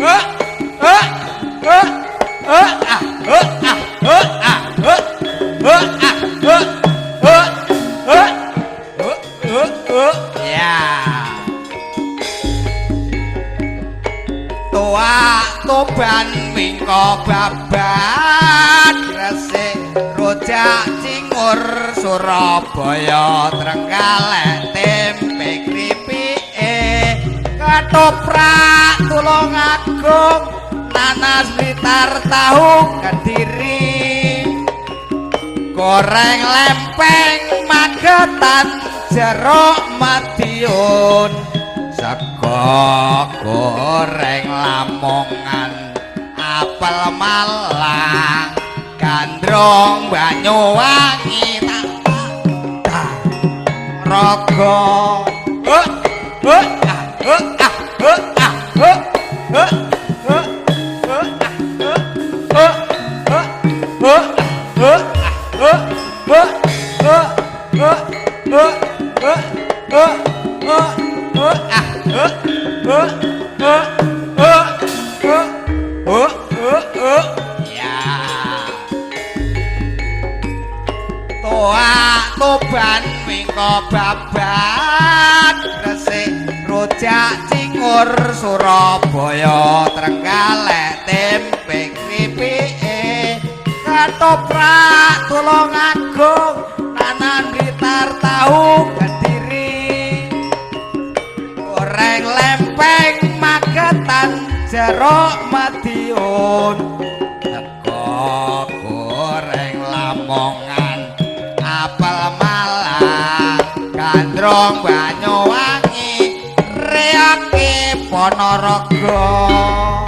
Eh eh eh eh ah eh ah eh ah eh eh ah eh eh eh eh eh eh ya. Toa Tuban Wingko Babat Gresik Rujak Cingur Surabaya Trenggalek tempe kripike ketoprak Tulungagung nanas Blitar tahu Kediri goreng lempeng Magetan jeruk Madiun sego goreng Lamongan apel Malang gandrung Banyuwangi tak raga eh eh ah eh ah eh ah eh eh eh eh ah eh eh eh eh ah eh eh eh eh eh eh eh eh eh ah eh eh eh eh eh eh eh eh ya. Toa Tuban Wingko Babat Gresik Rujak Cingur Surabaya Trenggalek tempe kripike ketoprak Tulungagung nanan Blitar tahu Kediri goreng lempeng Magetan jeruk Madiun sego goreng Lamongan apel Malang gandrung Banyuwangi reake Ponorogo.